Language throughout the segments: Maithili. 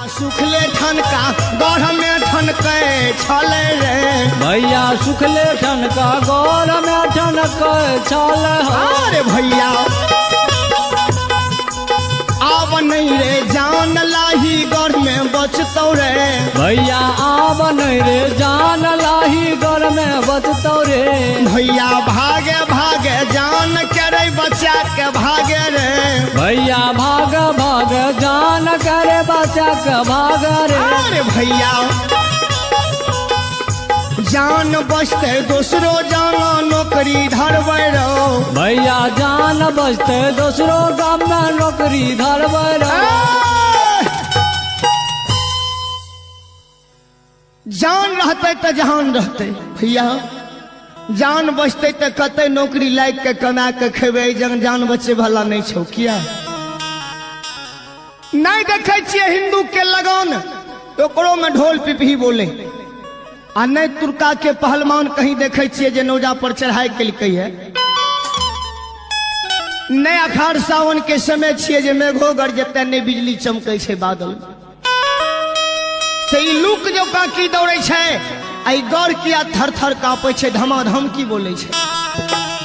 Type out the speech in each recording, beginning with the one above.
सुखले ठनका गढ़ में ठनके छले रे। भैया सुखले ठनका गढ़ में ठनके छले। अरे भैया आब नहीं रे जान लाही गढ़ में बचतौ रे। भैया आब नहीं रे जान लाही गढ़ में बचतौ रे। भैया भागे भागे जान करे बचा के भागे रे। भैया भाग भाग जान करे बचा के भाग रे। अरे भैया जान बचते दोसरो जाना नौकरी धरबै रो। भैया जान बचते दोसरो गाम में नौकरी धरबै रो। जान रहते तो जहान रहते। भैया जान बचते तो कते नौकरी लाग के कमा के खेबै, जंग जान बचे वाला नहीं छौ। किया नहीं देखे छियै हिंदू के लगन ओकरो में ढोल पिपही बोले, आ नहीं तुर्का के पहलवान कहीं देखे छियै जे नौजा पर चढ़ाई केलकै है। नहीं अखाड़ सावन के समय छियै जे मेघो गरजतै, नहीं बिजली चमकै छै बादल। तो ई लूक जकाँ की दौड़ै छै, आ ई गौर किया थर थर काँपै छै, धमाधम की बोलै छै।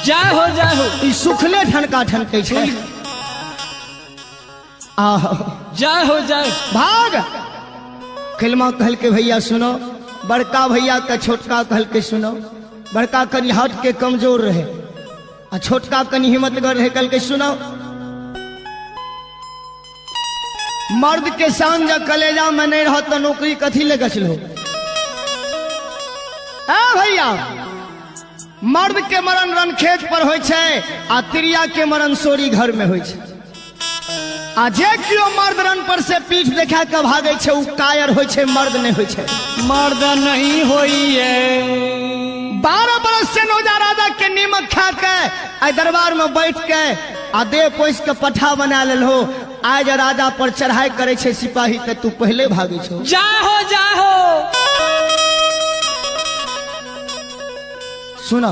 जय हो जय हो। ई सुखले ठनका ठनकै छै। आहो जय हो जय। भाग खिलमा कहलकै भैया सुनो, बड़का भैया के छोटका कहलकै सुनो। बड़का कनि हट के कमजोर रहे आ छोटका कनि हिम्मतगर रहे। कहलकै सुनो, मर्द के शान जब कलेजा में नहीं रह तो नौकरी कथी ले गछलो। ए भैया मर्द के मरण रन खेत पर होइ छै आ तिरिया के मरण सोरी घर में होइ छै। आ जे कियो मर्द रन पर से पीठ देखा के भागे छै उ कायर होइ छै, मर्द नहीं होइ छै। मर्द नहीं होइए। 12 बरस से नौजा राजा के नीमक खा के आ दरबार में बैठ के आ देह पोस के पठा बना लेलहो। आज राजा पर चढ़ाई करे छै सिपाही ते तू पहले भागे छो। जय हो जय हो। सुनो,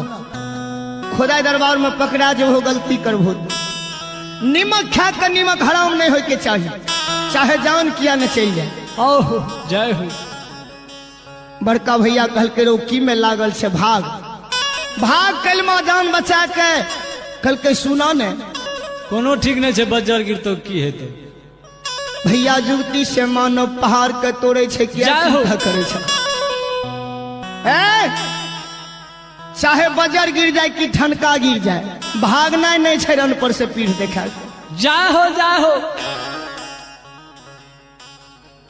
खुदा दरबार में पकड़ा जो हो गलती करबो। नीमक खा के नीमक हराम नहीं होय के चाहिए, चाहे जान किया न चल जाए। ओहो जय हो। बड़का भैया कहलकै रो की में लागल छै, भाग भाग कलमा जान बचा के। कहलकै सुना ने, कोनो ठीक नहीं छै, बज्जर गिरतो की हेतै। भैया जुगती से मानव पहाड़ के तोड़े छै, किया चिंता करे छै। ए चाहे बजर गिर जाए कि ठनका गिर जाए, भागना नहीं छै रन पर से पीठ देखा। जय हो जय हो।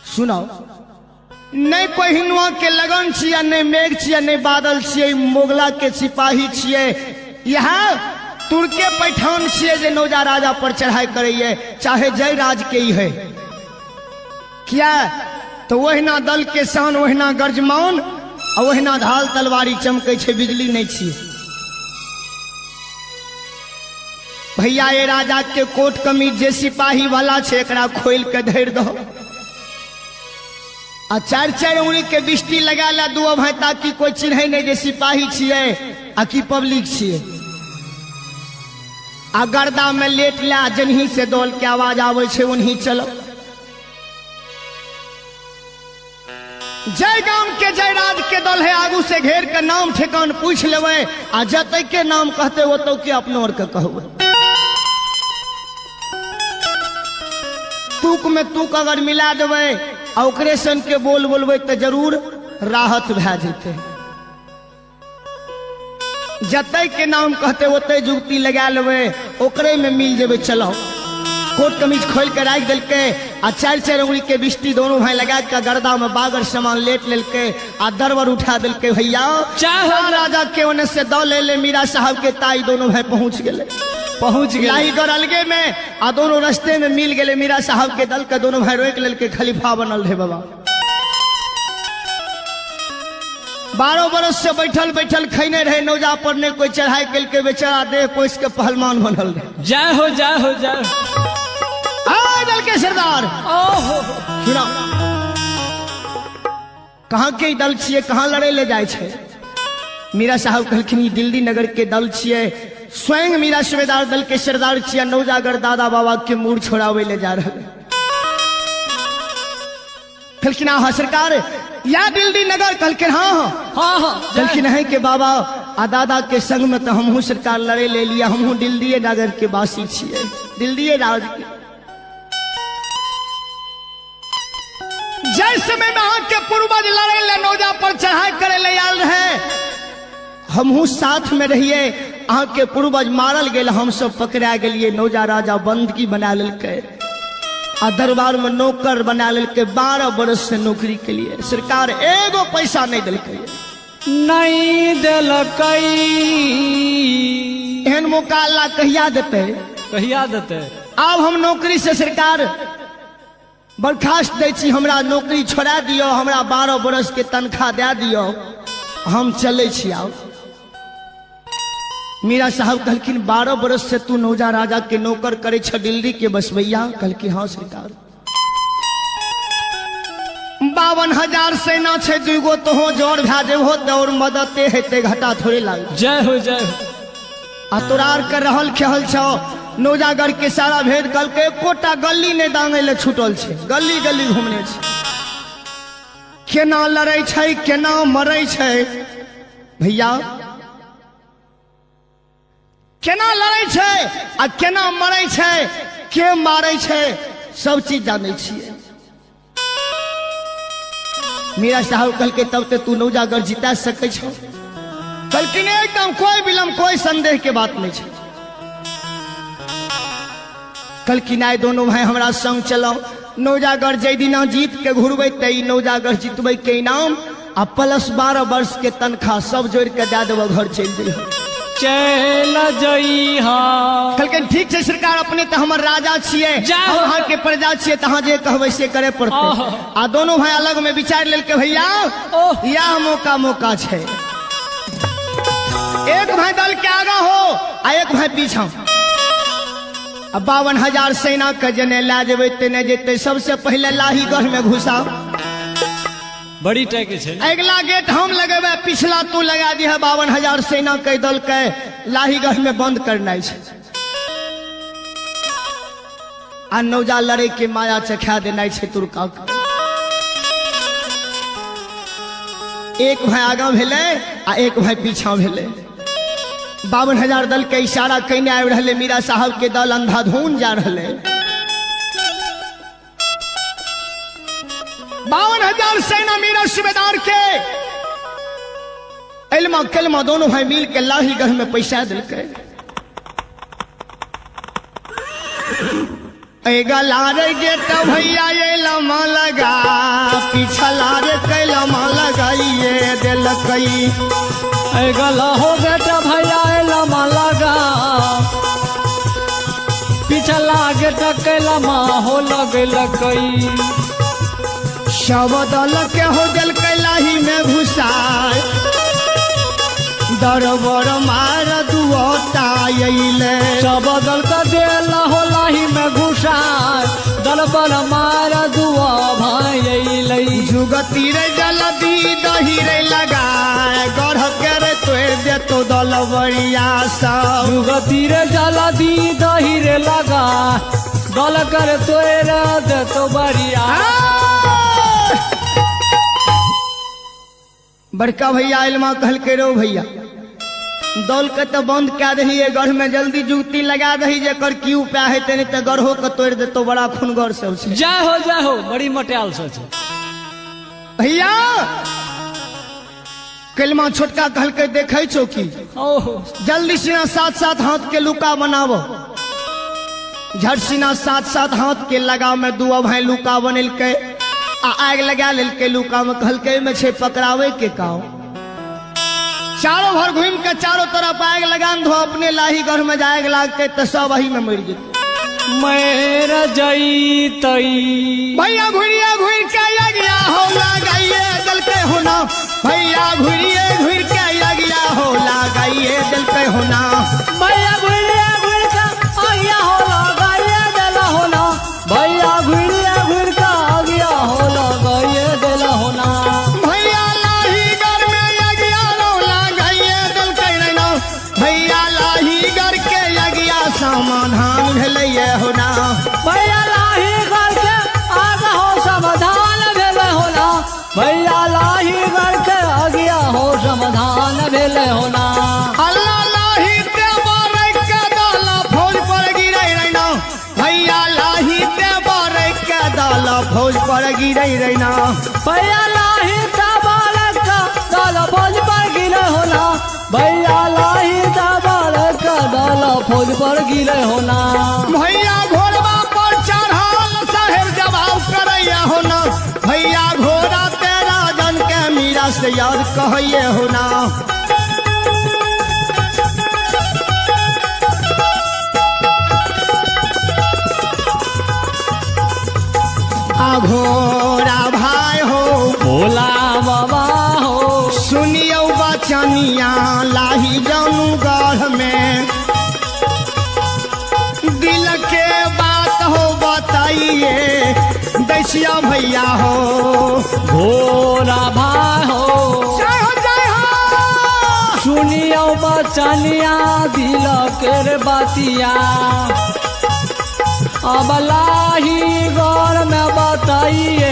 सुनो, नहीं कोई हिनुआ के लगन छियै, नहीं मेघ छियै, नहीं बादल छियै, मोगला के सिपाही छियै, यहाँ तुर्के पैठान छियै जे नौजा राजा पर चढ़ाई करैये, चाहे जय राज के ही है। किया तो वहिना दल के शान, वहिना गर्जमान, आ वहिना ढाल तलवारी चमकै छै, बिजली नहीं छियै। भैया ये राजा के कोट कमीज जे सिपाही वाला छै एकरा खोल के धरि दो आ चारि चारि उंगली के बिष्टी लगा ला दू भाई, ताकि कोई चिन्है नहीं जे सिपाही छियै आ की पब्लिक छियै। आ गर्दा में लेट ला, जनही से दौल के आवाज आवे छै उन्हीं चलो। जय गाम के जय राज के दल है, आगू से घेर के नाम ठेकान पूछ लेवे, आ जतै के नाम कहते ओतौ के अपनो और के कहबै। तुक में तुक अगर मिला देबै आ ओकरे सन के बोल बोलबै तो जरूर राहत भए जेतै। जतै के नाम कहते ओतै जुगती लगा लेबै, ओकरे में मिल जेबै। चलो कोट कमीज खोल के राखि देलकै आ चारि चारि उंगली के बिष्टी दोनों भाई लगा के गर्दा में बागर सामान लेट लेलकै आ दरबर उठा देलकै। भैया राजा के ओने से दौ ले ले मीरा साहब के ताई दोनों भाई पहुंच गेले, पहुंच गेले लाहीगढ़ अलगे में आ दोनों रस्ते में मिल गेले। मीरा साहब के दल के दोनों भाई रोक लेलकै, खलीफा बनल रहे बाबा। 12 बरस से बैठल बैठल खैने रहे, नौजा पर ने कोई चढ़ाई केलकै, बेचारा देह पोस के पहलवान बनल रहे। जय हो जय हो जय हो। आ दल के सरदार। ओहो सुना, कहाँ के दल छियै, कहाँ लड़े ले जाय छै। मीरा साहब कहलखिन ई दिल्ली नगर के दल छियै, स्वयं मीरा सूबेदार दल के सरदार छियै, नौजागर दादा बाबा के मूड़ छोड़ावे ले जा रहे। कहलखिन हाँ सरकार या दिल्ली नगर। कहलखिन हाँ हाँ हाँ हाँ। कहलखिन है के बाबा आ दादा के संग में तो हमहू सरकार लड़े ले लिया, हमहू दिल्लीए नगर के वासी छियै, दिल्लीए राज के। जै समय में अहाँ के पूर्वज लड़े ले नौजा पर चढ़ाई करे ले आयल रहे, हमहू साथ में रहिए। अहाँ के पूर्वज मारल गेल, हम सब पकड़ा गेलिए, नौजा राजा बंदगी बना लेलकै आ दरबार में नौकर बना लेलकै। 12 बरस से नौकरी के लिए सरकार एगो पैसा नहीं देलकै, नहीं देलकै। एहन मौका अल्लाह कहिया देतै, कहिया देतै। आब हम नौकरी से सरकार बर्खास्त दै छी, हमरा नौकरी छोड़ा दियौ, हमरा 12 बरस के तनख्वाह दे दियौ, हम चलै छी। आब मीरा साहब कहलखिन 12 बरस से तू नौजा राजा के नौकर करे छ दिल्ली के बसवैया। कहलखिन हाँ सरकार। 52,000 सेना छै, दुगो तो हो जोर भए जेबहो तऽ और मदते हेतै, घाटा थोड़े लागत। जय हो जय हो। आ तोरार कर रहल खेहल छौ नौजागढ़ के सारा भेद कहलकै एकोटा गली नहि दांगै ले छूटल छै, गली गली घूमने छै। केना लड़ै छै केना मरै छै भैया, केना लड़ै छै आ केना मरै छै, के मारै छै, सब चीज जानै छियै। मीरा साहब कहलकै तब ते तू नौजागढ़ जीता सकै छौ। कहलखिन एकदम कोई विलम्ब कोई संदेह के बात नहीं छै। कहलखिन आइ दोनों भाई हमरा संग चलो, नौजागढ़ जै दिना जीत के घुरबै ते ई नौजागढ़ जीतबै के इनाम आ प्लस 12 वर्ष के तनख्वाह सब जोड़ के दए देबो, घर चलि जइहो। चल जइहा। कहलखिन ठीक छै सरकार, अपने तऽ हमर राजा छियै, हम अहाँ के प्रजा छियै, तऽ अहाँ जे कहबै से करे पड़तै। आ दोनों भाई अलग में विचार लेलकै भैया यह मौका मौका छै, एक भाई दल के आगा हो आ एक भाई पीछा। आ 52,000 सेना के जने लए जेबै तेने जेतै। सबसे पहले लाहीगढ़ में घुसा, बड़ी टैक छै। अगला गेट हम लगेबै, पिछला तू लगा दिह। 52,000 सेना के दल के लाहीगढ़ में बंद करना छै आ नौजा लड़े के माया चखा देना छै तुर्का के। एक भाई आगा भेलै आ एक भाई पीछा भेलै। 52,000 दल के इशारा कने आबि रहलै, मीरा साहब के दल अंधाधुन जा रहलै। 52,000 सेना मीरा सूबेदार के एलमा केलमा दोनों भाई मिल के लाहीगढ़ में पैसा दिलकै। गला रे गेट भैया एलमा लगा, पिछला रे कैलमा लगाइए देलकै। गला हो गेट भैया एलमा लगा, पिछला गेट कैलमा हो लगलकै। सब दल के हो देलकै लाही में घुसाय, दरबर मार दुअता अइलै। सब दल के देल हो लाही में घुसाय, दरबर मार दुआ भाई अइलै। जुगती रे जलदी दही रे लगाय, गढ़ के रे तोड़ देतो दलबरिया सब। जुगती रे जलदी दही रे लगा, दल कर तोड़ देतो बरिया। बड़का भैया एलमा कहलकै रो भैया दौल के तो बंद कए दही, गढ़ में जल्दी जुगती लगा दही, जेकर की उपाय हेतै, नहीं तऽ गढ़ो के तोड़ देतो, बड़ा खुनगर सब छै। जय हो जय हो, बड़ी मटियाल सब छै भैया। केलमा छोटका कहलकै देखै छौ की, जल्दी सीना 7-7 हाथ के लुका बनाबो। झट सीना 7-7 हाथ के लगाव में दुआ भाई लुका बनेलकै आ आग लगा लेलकै लुका में। कहलकै में छै पकड़ावे के काम, चारों भर घूम के चारों तरफ आग लगा धो, अपने लाहीगढ़ में जाए लागते तो सब वही में मर जेतै। मर जइतै भैया। घुरिया घुर के अगिया हो लगाइए देलकै होना, भैया घुरिए घुर के अगिया हो लगाइए देलकै होना। भैया घुरिया घुर के अगिया हो लगाइए देला होना, भैया घुरिया घुर के अगिया हो लगाइए देला होना। भैया लाहीगढ़ में अगिया हो लगाइए देलकै ना, भैया लाहीगढ़ के अगिया समाधान भेलैये होना। भैया लाहीगढ़ के आगा हो समाधान भेलै हो। फौज पर गिरे रैना। भैया लाही दबाल का दल फौज पर गिरे होना। भैया लाही दबाल का दल फौज पर गिरे होना। भैया घोड़वा पर चढ़ल साहेब जवाब करैया होना। भैया घोड़ा तेरा जन के मीरा से याद कहैये होना। घोड़ा भाई हो भोला बाबा हो, सुनियो बचनिया लाही जानू गढ़ में, दिल के बात हो बताइए दैसिया भैया हो। घोड़ा भाई हो जय हो जय हो, सुनियो बचनिया दिल के बातिया, अब लाही गौर में बताइए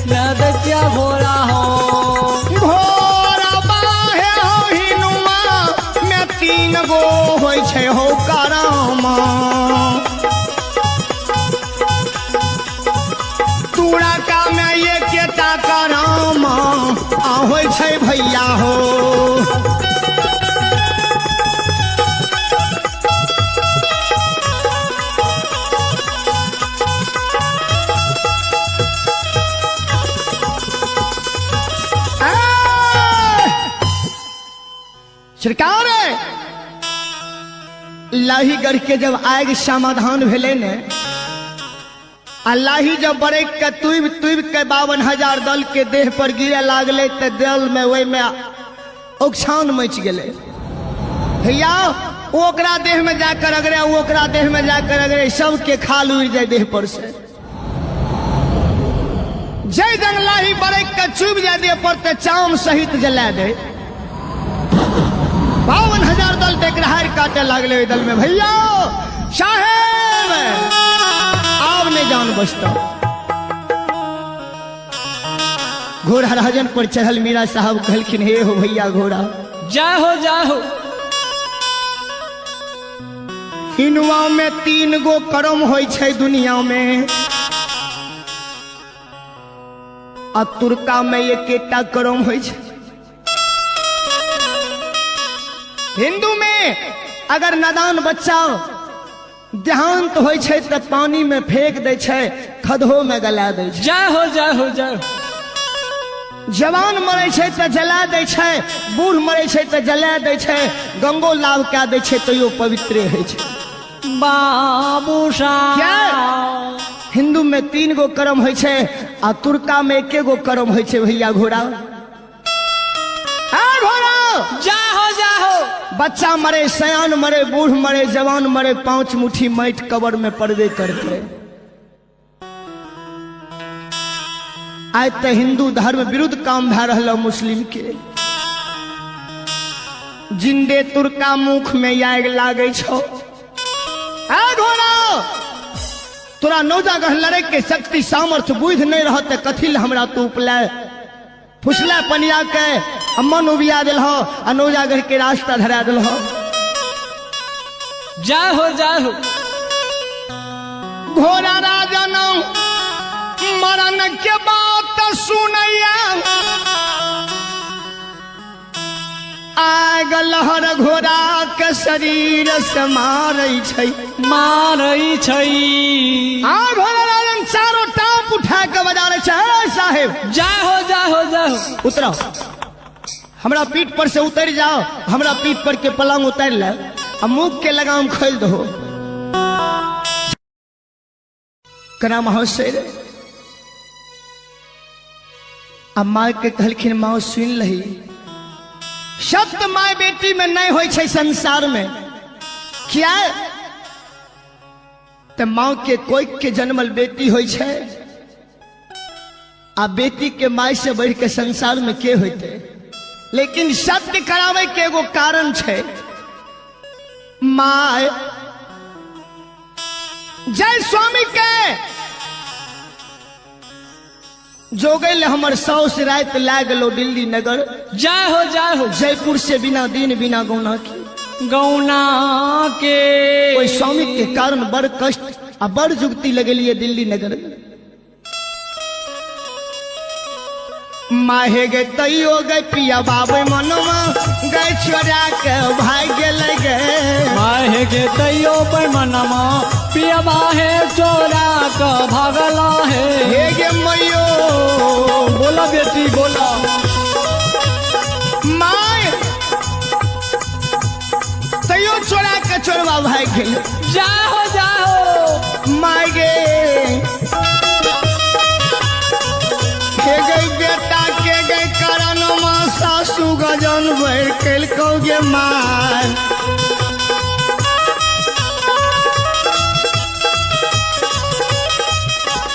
मैं देखिया घोड़ा हो। घोड़ा बाहे हो हिनुआ में तीन गो होइ छै हो करामा, तूरा का में एकेटा करामा आ होइ छै भैया हो। सरकार लाहीगढ़ के जब आग समाधान भेले ने, आ लाही जब बरक के तुब तुब के 52,000 दल के देह पर गिरे लागले तो दल में वही में औक्षान मच गए। भैया ओकरा देह में जाकर अगरे, ओकरा देह में जाकर अगरे, सबके खाल उड़ जाए देह पर से। जय जंग लाही बरक के चुब जाए देह पर तो चाम सहित जला दे। 52,000 दल देख हार काटे लागले दल में। भैया साहेब आब नहीं जान बचता। घोड़ा राजन पर चढ़ल मीरा साहब कहलखिन हे हो भैया घोड़ा जय हो जय हो। इनुआ में 3 गो करम होइ छै दुनिया में, आ तुर्का में एकेटा करम होइ छै। हिंदू में अगर नादान बच्चा देहांत होइ छै त पानी में फेंक दै छै, खदहो में गला दै छै। जय हो जय हो जय हो। जवान मरै छै त जला दै छै, बूढ़ मरै छै त जला दै छै, गंगो लाभ कए दै छै तैयो पवित्रे होइ छै। बाबू साहब हिंदू में 3 गो कर्म होइ छै आ तुर्का में 1 गो कर्म होइ छै। भैया घोड़ा घोड़ा जय हो जय हो। बच्चा मरे, सयान मरे, बूढ़ मरे, जवान मरे, 5 मुट्ठी माटि कबर में पड़बे करते। आइ त हिंदू धर्म विरुद्ध काम भए रहल मुस्लिम के। जिंदे तुर्का मुख में आगि लागै छौ। घोड़ा तोरा नौजागढ़ लड़े के शक्ति सामर्थ्य बुद्धि नहीं रहत कथी ल हमरा तू उपले फुसला पनिया के मन उबिया दिल हो आ नौजागढ़ के रास्ता धरा दिल हो। जय हो जय हो। घोड़ा राजन मरण के बात सुनैया, आग लहर घोड़ा के शरीर से मारै छै मारै छै। आ घोड़ा राजन चारो टाप उठा के बजा रहे छै। साहेब जय हो जय हो जय हो। उतरो हमरा पीठ पर से उतर जाओ, हमरा पीठ पर के पलंग उतर ले आ मुख के लगाम खोल दो। कना महाशय आ माँ के कहलखिन माँ सुन लही, सत्य my बेटी में नहीं होइ छै संसार में। क्या त माँ के कोई के जन्मल बेटी होइ छै आ बेटी के my से बढ़ के संसार में के होते। लेकिन सत्य करावे के एगो कारण छै my. जय स्वामी के जोगैल हमर साउस रात लाग गेलो दिल्ली नगर। जय हो जय हो। जयपुर से बिना दिन बिना गौना के गौना के कोई स्वामी के कारण बड़ कष्ट आ बड़ जुगती लगेलिए दिल्ली नगर में। माहे गे तैयो गे पिया बाबे मनमा गए छोड़ा के भाग गेलै गे। माहे गे तैयो पे मनमा पिया बाहे चोरा के भागला हे। हे गे मैयो बोला बेटी बोला। My तैयो चोरा के चोरवा भाग गेल। जाहो जाहो my गे के गई बेटा के गई कारण माँ सासू गजन भर केलकौ गे my.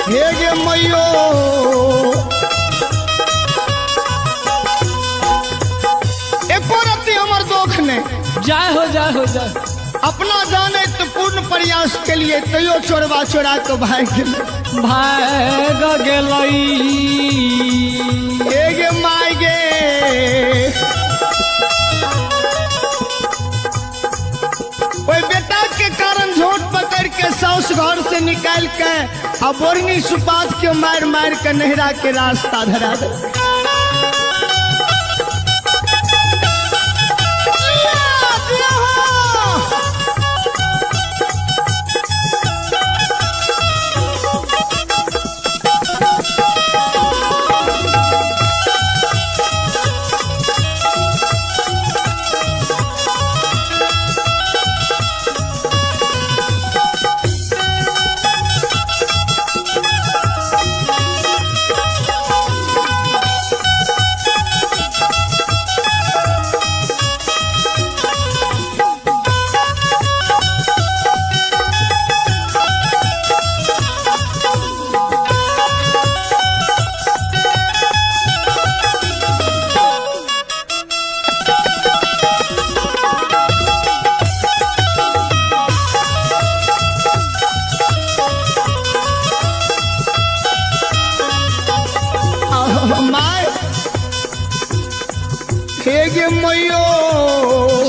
हे गे मैयो एको रत्ती हमर दोख नहीं। जय हो जय हो जय। अपना जाने तो पूर्ण प्रयास के लिए तैयो चोरवा चोरा के भाग गेल। भाग गेलै। हे गे my गे ओहि बेटा के कारण झोट पकड़ के साउस घर से निकाल के आ बोरनी सुपात के मार मार के नहरा के रास्ता धरा दे।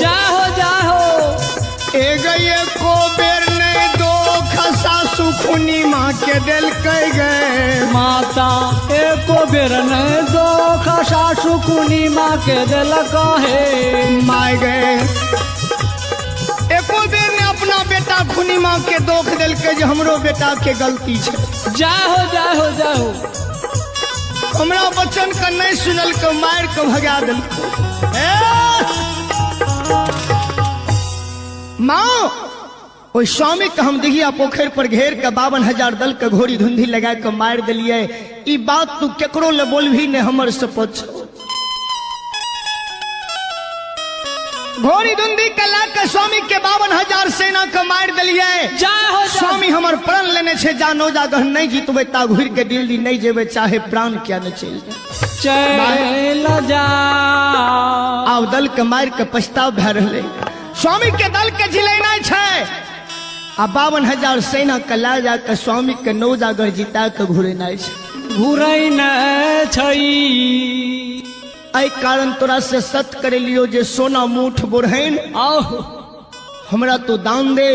जाहो जाहो एको बेर नहीं दो सासू खुनी माँ के दिल कह गए। माता एको बेर नहीं दो सासू खुनी माँ के दिल कहे। My गए एको बेर ने अपना बेटा खुनी माँ के दोख दिल के जे हमरो बेटा के गलती छे। जाहो जाहो जाहो हमरा बचन का नहीं सुनल के मार के भगा दिल। माँ ओहि स्वामी के हम दिहिया पोखर पर घेर के 52,000 दल के घोड़ी धुंधी लगा के मार दिलिए। ई बात तू केकरो ले बोलभी ने हमर से पूछ। घोड़ी धुंधी के ला के स्वामी के 52,000 सेना के मार दिलिए। स्वामी हमर प्रण लेने छे जा नौजागह नहीं जीतबे ता घुर के दिल्ली नहीं जेबे चाहे प्राण क्या न चल चल जा। आब दल के मार के पछताव भए रहलै। स्वामी के दल के झिलेना छे आ 52,000 सेना के ला जाके स्वामी के नौजागर जीता के घुरेना छे। घुरैना छै। एहि कारण तोरा से सत करे लियो जे सोना मूठ बोरहैन हमरा तो दान दे।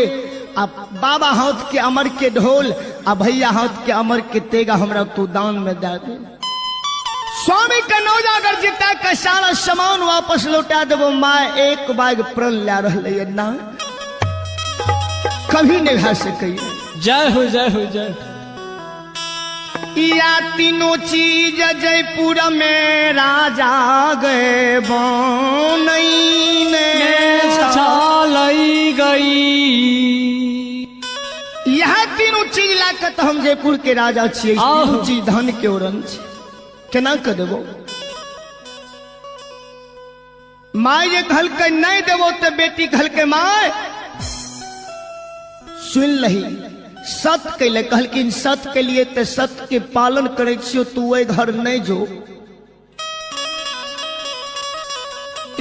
आ बाबा हाथ के अमर के ढोल आ भैया हाथ के अमर के तेगा हमरा तू दान में दे दे। स्वामी के नौजागर जीता के सारा सामान वापस लौटा देबो। माँ एक बाग प्रण ला रहलै ना कभी नहीं भा सकै। जय हो जय हो जय। या तीनों चीज जयपुर में राजा गए बनैने छलई गई। यह तीनों चीज लाके तो हम जयपुर के राजा छियै। तीनों चीज धन के ओरन छै केना के देबो। My जे कहलकै नहीं देबो तो बेटी कहलकै my soon लही सत कैले। कहलखिन सत के लिए ते सत के पालन करै छियो तू ओहि घर नहीं जो।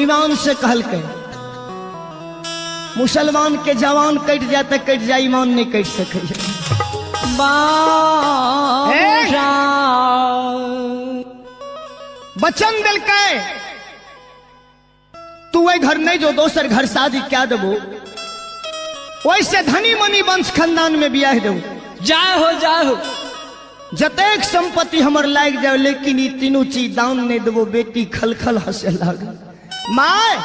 ईमान से कहलकै मुसलमान के जवान कटि जाए तो कटि जाए ईमान नहीं कटि सकै। वचन दिलकै तू ओहि घर नहीं जो दोसर घर शादी क्या देबो। वैसे धनी मनी वंश खानदान में बियाह देबो। जय हो जय हो। जतेक संपत्ति हमर लागि जाए लेकिन ई तीनू चीज दान नहीं देबो। बेटी खलखल हंसे लागल। My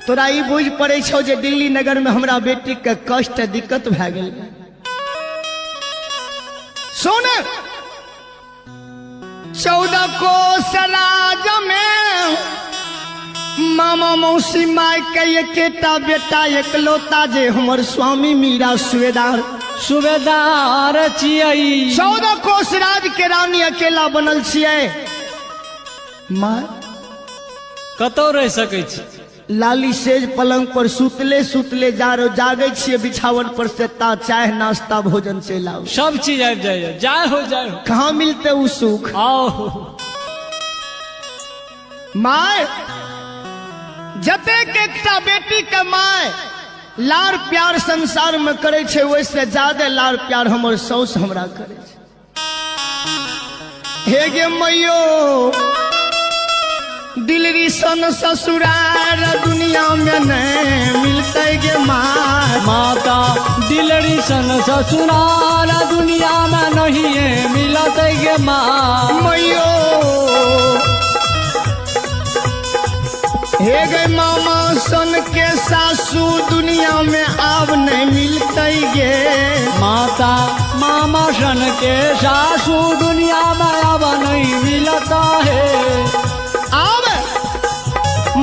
तोरा ई बुझ पड़े छौ जे दिल्ली नगर में हमरा बेटी के कष्ट दिक्कत भए गेल। सुन 14 कोस राज में मामा मौसी माय के एकेटा बेटा एकलौता जे हमर स्वामी मीरा सुबेदार सुबेदार छियै। 14 कोस राज के रानी अकेला बनल छियै। माँ कतौ रह सकै छी। लाली सेज पलंग पर सुतले सुतले जा जागे छियै बिछावन पर से ता चाय नाश्ता भोजन चलि आउ सब चीज आबि जाइए। जाय हो जाय हो। कहाँ मिलते उ सुख। आओ my जतेक एकटा बेटी के my लार प्यार संसार में करे छे वैसे ज्यादा लार प्यार हमर साउस हमरा करे छे। हे गे मैयो दिलरी सन ससुरार दुनिया में नहीं मिलते गे माँ। माता दिलरी सन ससुरार दुनिया में नहीं मिलते गे माँ। मैयो हे गे मामा सन के सासू दुनिया में आब नहीं मिलते गे। माता मामा सन के सासू दुनिया में अब नहीं मिलता है। आब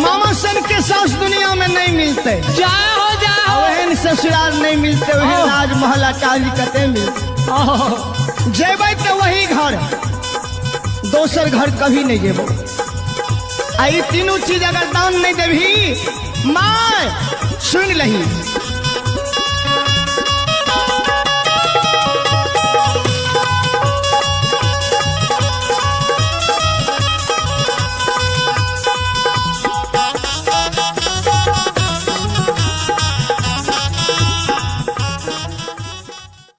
मामा सन के सास दुनिया में नहीं मिलते। जाए हो जाए हो। वहन ससुराल नहीं मिलते वहन राजमहल अटारी कते मिलते। जेबै तो वही घर दोसर घर कभी नहीं जेबो। आई तीनों चीज अगर दान नहीं देवी my सुन लही